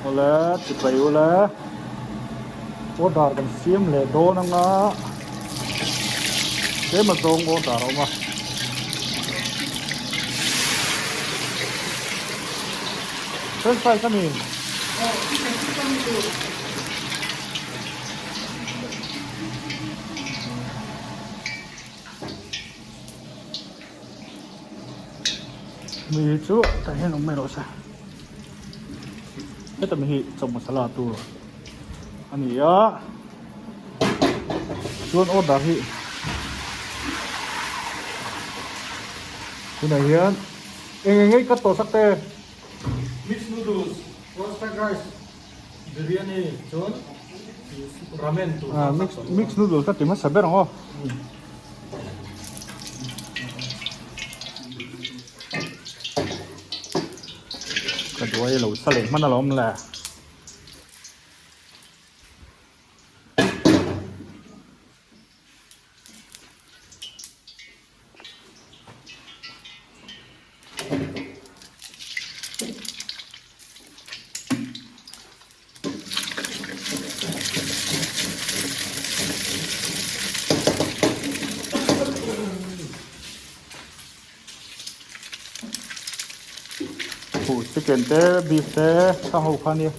Awle chibai ula order kan siam leh dawn anga tlem a zawng order a awm a. French fries a ni. Mi hi chu tah hian awm mai rawh se heta mi hi chaw masala tur a ni a chuan order hi tunah hian eng eng nge ka tawh sak te. Mixed noodles, prawn fried rice, biryani chuan ramen tur mixed noodles ka ti hmasa ber ang aw. Ka duai lo sa leh hman alawm le. Chicken te beef te khang ho kha nia.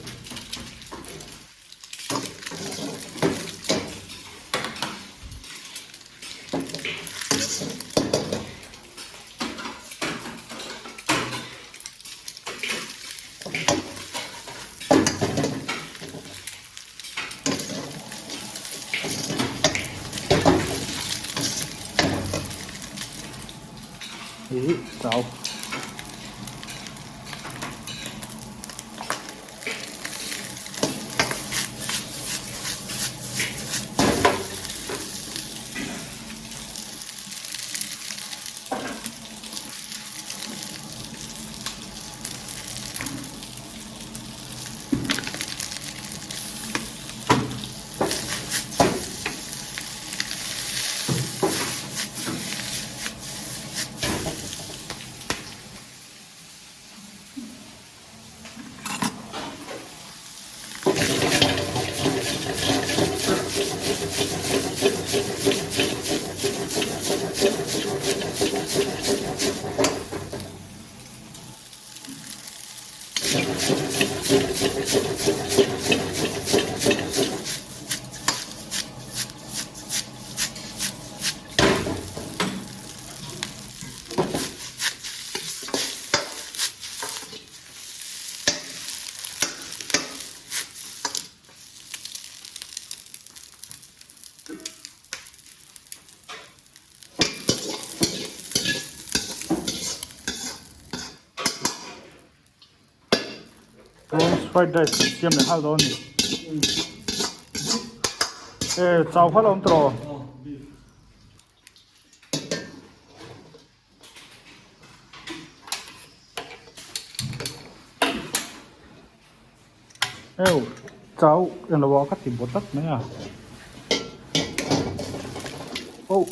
Ih chau. Prawns fried rice kan siam leh nghal dawn a ni. E chau kha la awm tawh. Eu chau englo ah ka ti bawt tlat mai a oh.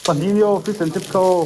Pahnih ni aw fish and chips kha aw.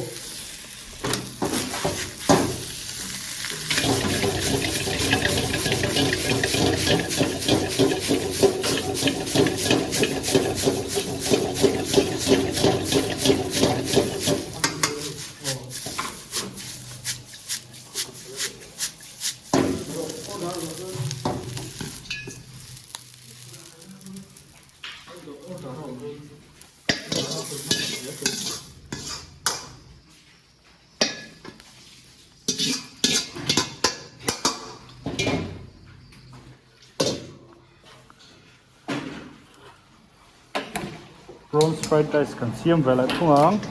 Prawns fried rice kan siam ve leh thung ang.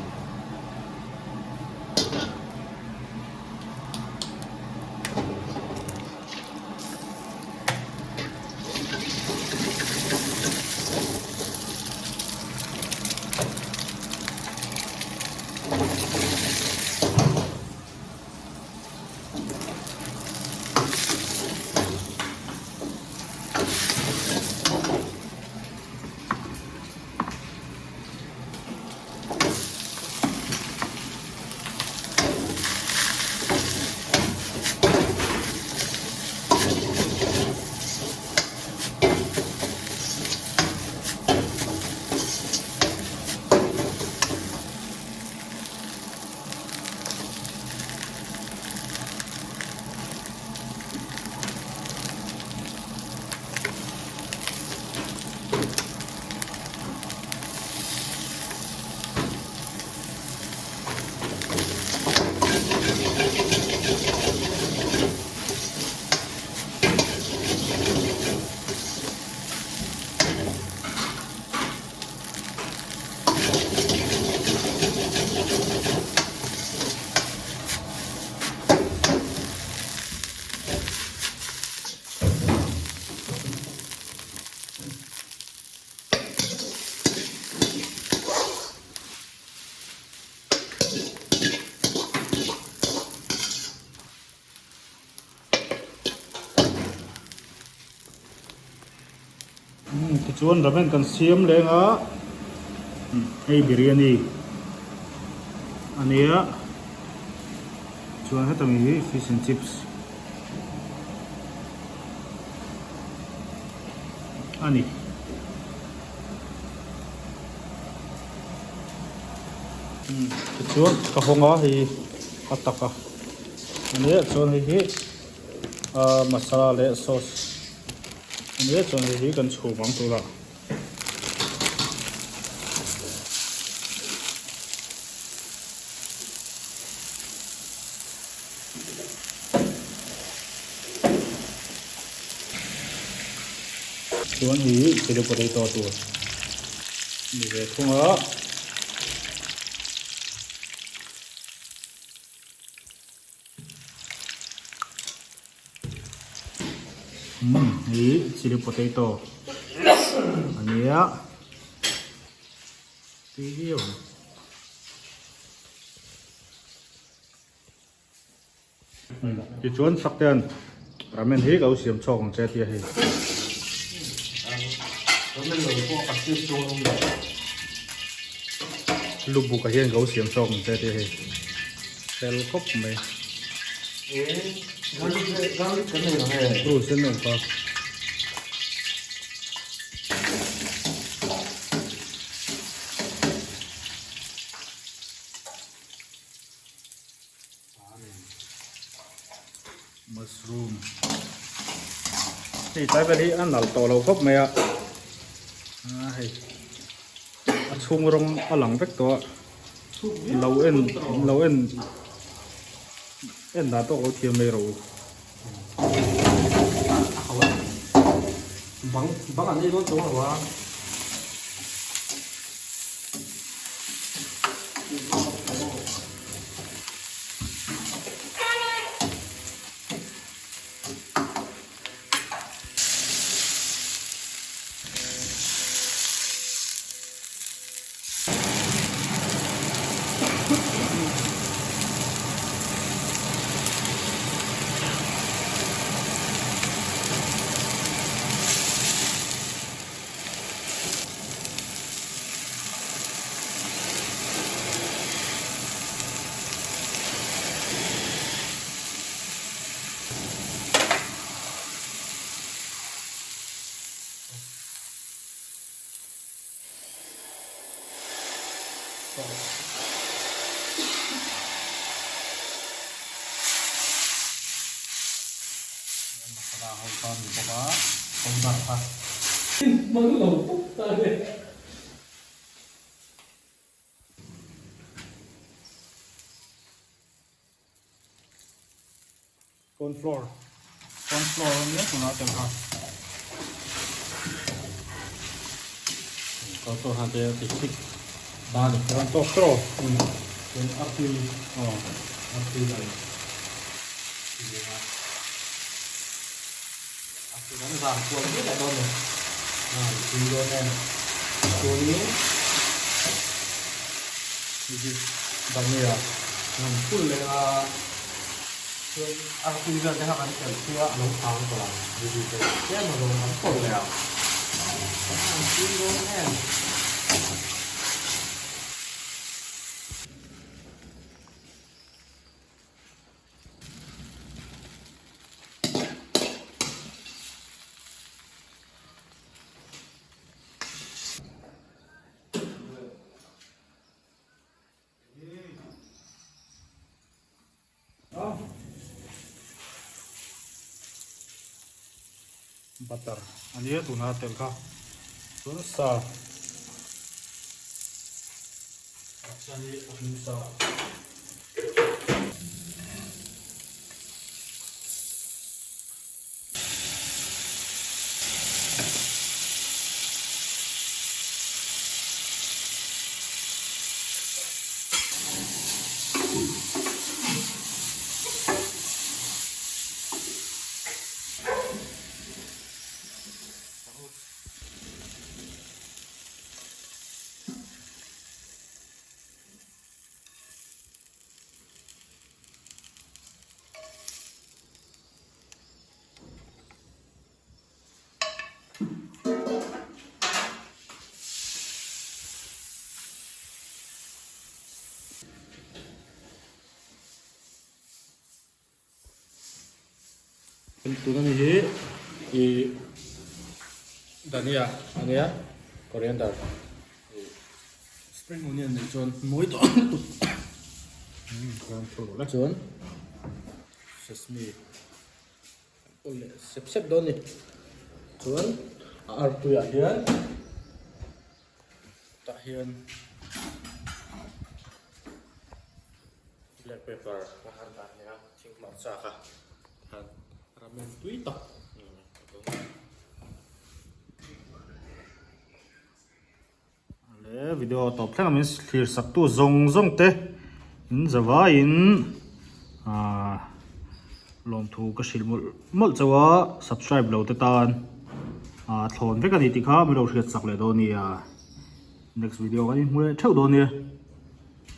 Tichuan ramen kan siam leng a, hei biryani a nia, chuan hetami hi fish and chips a ni. Tichuan ka hawng a hei a tak a a nia chuan hei hi masala leh sauce a nia chuan hei hi kan chhum ang turah. Chuan hi chili potato tur ni ve thung a. Umm hi chili potato a nia tui viau ang. Tichuan Saktean ramen hi ka lo siam chhuak ang che tia hei. Ramen lo pawh ka siam chhuak ang lo. Lubuk ah hian ka lo siam chhuak ang che tia hei. Fel khawp mai. Garlic garlic kan nei ang e. Rul sen awm kha. Mushroom hei tlai vel hi a nalh tawh lo khawp mai a a hei a chhung rawng a lang vek tawh a lo en lo en en dan tawk lo thiam mai rawh u. Bang bang an ei dawn tawh lo a. Masala ho kha a ni bawk a, powder kha. Hmang lo bawk ta le. Corn flour corn flour a nia tunah tel kha. Kal tawh han te ti thik ta ni. Kan tawk tawh. Chuan a tui a tui dan ti ve a. A tui dan zan kual viau leh dawn ni. A tui dawn em. Chuanin hei hi dania an phul leh a. Chuan a tui vel te kha kan telh chhuah a lo chang tawh ang. Tlem a zawng an pawlh leh ang. An tui dawn em. Butter a nia tuna tel kha chuan sa chuan hi a hming sa. Tuna ni hi ih dhania a nia coriander ih spring onion nei chuan mawi tawh lutuk chuan sesame. Aw leh sep sep dawn ni. Chuan a artui ah hian tah hian black pepper a han dah leh a thing hmarcha kha tikhan ramen tui tak Le video tawp thleng a min thlir sak tu zawng zawng te in zavaiin ahh lawmthu ka hrilh mawlh mawlh chauh a subscribe lo te tan ahh thlawn vek a ni tih kha min lo hriat sak leh dawn nia next video kan inhmu leh theuh dawn nia.